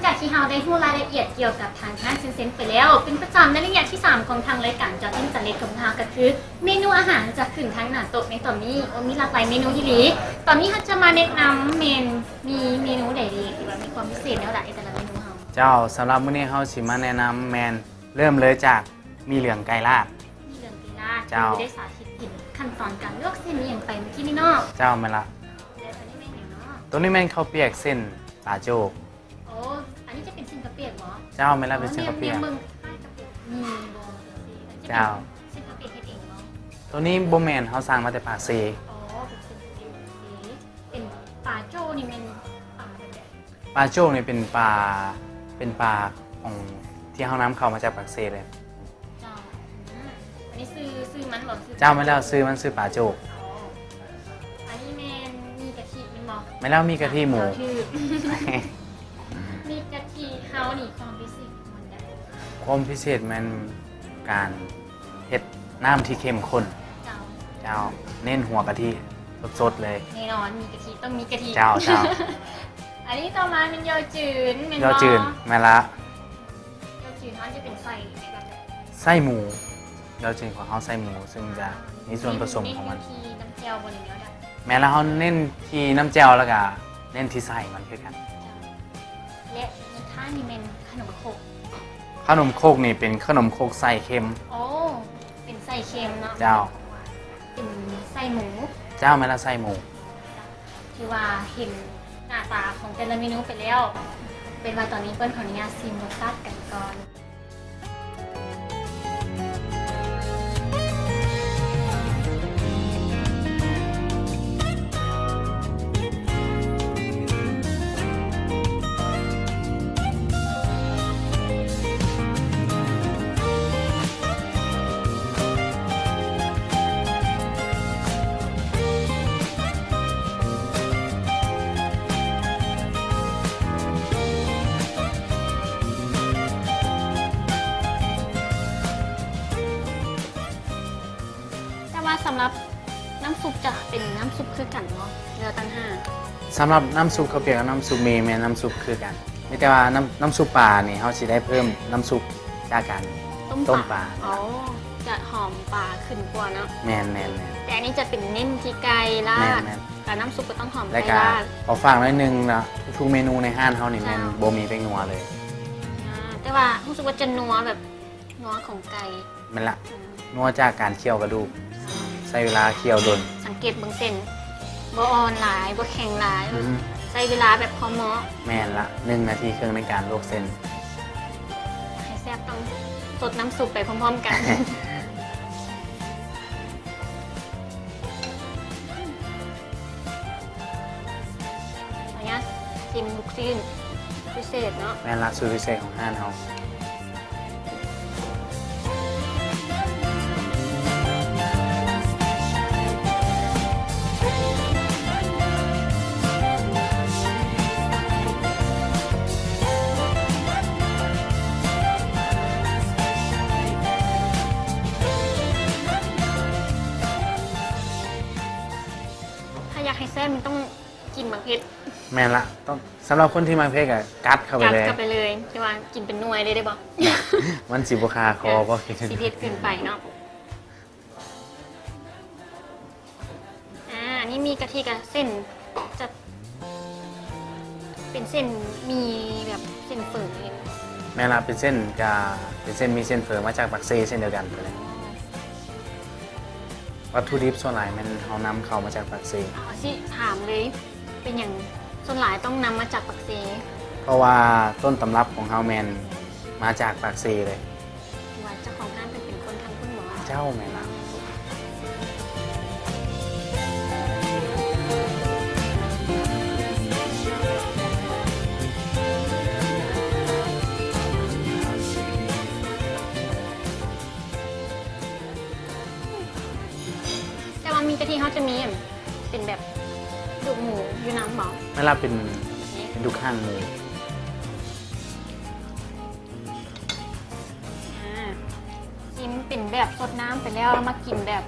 ຈາກທີ່ເຮົາໄດ້ຮູ້ລາຍລະອຽດກ່ຽວກັບທາງຮ້ານເຊັນເຊັນໄປແລ້ວ, ເປັນປະຈຳໃນໄລຍະທີສາມຂອງທາງລາຍການ Judging Challenge ຂອງເຮົາ ກໍຄືເມນູອາຫານຈະຂຶ້ນທາງໜ້າໂຕະໃນຕອນນີ້. ໂອ້ ມີຫຼາກຫຼາຍເມນູອີ່ຫຼີ. ຕອນນີ້ເຮົາຈະມາແນະນຳແມ່ນມີເມນູໃດດີ ທີ່ວ່າມີຄວາມພິເສດແນວໃດແຕ່ລະເມນູເຮົາ? ເຈົ້າ, ສຳລັບມື້ນີ້ເຮົາຊິມາແນະນຳແມ່ນເລີ່ມເລີຍຈາກໝີ່ເຫຼືອງໄກ່ລາດ. ໝີ່ເຫຼືອງໄກ່ລາດ. ເຈົ້າ. ຄືໄດ້ສາທິດກິນຂັ້ນຕອນການລວກເສັ້ນອີ່ຫຍັງໄປມື້ກີ້ນີ້ເນາະ. ເຈົ້າ, ແມ່ນລະ. ແລະ ໂຕນີ້ແມ່ນຫຍັງເນາະ? ໂຕນີ້ແມ່ນເຂົ້າປຽກເສັ້ນປາໂຈກ. ໂອ້ ອັນນີ້ຈະເປັນເສັ້ນເຂົ້າປຽກບໍ? ເຈົ້າ, ແມ່ນລະ ເປັນເສັ້ນເຂົ້າປຽກ. ອໍ ແນມເບິ່ງຄ້າຍກັບໝີ່ບໍ? ເຈົ້າ. ເສັ້ນເຂົ້າປຽກເຮັດເອງບໍ? ໂຕນີ້ບໍ່ແມ່ນ, ເຮົາສັ່ງມາແຕ່ປາກເຊ. ອໍ ເປັນເສັ້ນເຂົ້າປຽກປາກເຊ. ເປັນປາໂຈກນີ້ແມ່ນປາແບບໃດ? ປາໂຈກນີ້ເປັນປາ, ເປັນປາຂອງທີ່ເຮົານຳເຂົ້າມາຈາກປາກເຊເລີຍ. ເຈົ້າ. ອືມ ອັນນີ້ຊື່ ຊື່ມັນບໍ? ຊື່ ເຈົ້າ, ແມ່ນແລ້ວ, ຊື່ມັນຊື່ປາໂຈກ. ອໍ ອັນນີ້ແມ່ນໝີ່ກະທິແມ່ນບໍ? ແມ່ນແລ້ວ, ໝີ່ກະທິໝູ. ເຈົ້າ ຖືກ. ໝີ່ກະທິເຮົານີ້ຄວາມພິເສດມັນແບບໃດ? ຄວາມພິເສດແມ່ນການເຮັດນ້ຳທີ່ເຂັ້ມຂຸ້ນ. ເຈົ້າ. ເຈົ້າ, ເນັ້ນຫົວກະທິສົດໆເລີຍ. ແນ່ນອນ, ມີກະທິຕ້ອງມີກະທິ. ເຈົ້າ, ເຈົ້າ. ອັນນີ້ຕໍ່ມາແມ່ນຍໍຈືນແມ່ນບໍ່? ຍໍຈືນ, ແມ່ນລະ. ຍໍຈືນເຮົາຈະເປັນໃສ່ແບບໃດ? ໃສ່ໝູ, ຍໍຈືນຂອງເຮົາໃສ່ໝູ ຊຶ່ງຈະມີສ່ວນປະສົມຂອງມັນ. ເນັ້ນທີ່ນ້ຳແຈ່ວບໍ່ ຫຼືແນວໃດ? ແມ່ນລະ, ເຮົາເນັ້ນທີ່ນ້ຳແຈ່ວ ແລ້ວກະເນັ້ນທີ່ໄສ້ມັນຄືກັນ. ເຈົ້າ. ແລະ ສຸດທ້າຍນີ້ແມ່ນຂະໜົມຄົກ. ຂະໜົມຄົກນີ້ເປັນຂະໜົມຄົກໄສ້ເຄັມ. ໂອ້ ເປັນໄສ້ເຄັມເນາະ. ເຈົ້າ. ເປັນໄສ້ໝູ. ເຈົ້າ, ແມ່ນລະ, ໄສ້ໝູ. ຖືວ່າເຫັນໜ້າຕາຂອງແຕ່ລະເມນູໄປແລ້ວ, ເປັນວ່າຕອນນີ້ເປີ້ນຂໍອະນຸຍາດຊີມລົດຊາດກັນກ່ອນ. ແຕ່ວ່າສຳລັບນ້ຳຊຸບຈະເປັນນ້ຳຊຸບຄືກັນບໍ່ ຫຼືວ່າຕ່າງຫາກ? ສຳລັບນ້ຳຊຸບເຂົ້າປຽກກັບນ້ຳຊຸບໝີ່ແມ່ນນ້ຳຊຸບຄືກັນ. ມີແຕ່ວ່ານ້ຳ, ນ້ຳຊຸບປານີ້ ເຮົາຊິໄດ້ເພີ່ມນ້ຳຊຸບຈາກການຕົ້ມປາ. ອໍ ຈະຫອມປາຂຶ້ນກວ່າເນາະ. ແມ່ນ, ແມ່ນ, ແມ່ນ. ແຕ່ອັນນີ້ຈະເປັນເນັ້ນທີ່ໄກ່ລາດ. ແມ່ນ, ແມ່ນ. ແລ້ວນ້ຳຊຸບກໍຕ້ອງຫອມໄກ່ລາດ. ແລ້ວກໍຂໍຝາກໜ້ອຍໜຶ່ງເນາະ, ທຸກເມນູໃນຮ້ານເຮົານີ້ແມ່ນ ເຈົ້າ ບໍ່ມີແປ້ງນົວເລີຍ. ອ່າ ແຕ່ວ່າຮູ້ສຶກວ່າຈະນົວແບບນົວຂອງໄກ່. ແມ່ນລະ. ອືມ ນົວຈາກການຄ້ຽວກະດູກ. ໃຊ້ເວລາຄ້ຽວດົນ. ສັງເກດເບິ່ງເສັ້ນ ບໍ່ອ່ອນຫຼາຍ ບໍ່ແຂງຫຼາຍ. ອືມ ໃຊ້ເວລາແບບພໍເໝາະ. ແມ່ນລະ, ໜຶ່ງນາທີເຄິ່ງໃນການລວກເສັ້ນ. ໃຫ້ແຊບຕ້ອງສົດນ້ຳຊຸບໄປພ້ອມໆກັນ. ຂໍອະນຸຍາດຊີມລູກຊີ້ນພິເສດເນາະ. ແມ່ນລະ, ສູດພິເສດຂອງຮ້ານເຮົາ. ຖ້າຢາກໃຫ້ແຊບມັນຕ້ອງ ກິນໝາກເຜັດ. ແມ່ນລະ, ຕ້ອງ, ສຳລັບຄົນທີ່ມັກເຜັດກໍກັດເຂົ້າໄປເລີຍ. ກັດເຂົ້າໄປເລີຍ, ແຕ່ວ່າກິນເປັນໜ່ວຍເລີຍໄດ້ບໍ່? ມັນຊິບໍ່ຄາຄໍບໍ່? ຊິເຜັດເກີນໄປເນາະ. ອ່າ ອັນນີ້ມີກະທິກັບເສັ້ນ ຈະເປັນເສັ້ນໝີ່ແບບເສັ້ນເຝີ. ແມ່ນລະ, ເປັນເສັ້ນ ກະເປັນເສັ້ນໝີ່ເສັ້ນເຝີມາຈາກປາກເຊເຊັ່ນດຽວກັນ. ວັດຖຸດິບສ່ວນຫຼາຍແມ່ນເຮົານຳເຂົ້າມາຈາກປາກເຊ. ເອົາ ຊິຖາມເລີຍ, ເປັນຫຍັງສ່ວນຫຼາຍຕ້ອງນຳມາຈາກປາກເຊ? ເພາະວ່າຕົ້ນຕຳລັບຂອງເຮົາແມ່ນມາຈາກປາກເຊເລີຍ. ວ່າເຈົ້າຂອງຮ້ານເພິ່ນເປັນຄົນທາງພຸ້ນບໍ? ເຈົ້າ, ແມ່ນລະ. ແຕ່ວ່າມີກະທິເຮົາຈະມີ ອັນ ເປັນແບບດູກໝູຢູ່ນຳບໍ? ແມ່ນລະ, ເປັນ ເປັນດູກຫາງໝູ. ອ່າ ຊິມເປັນແບບຊົດນ້ຳໄປແລ້ວ ເຮົາມາກິນແບບ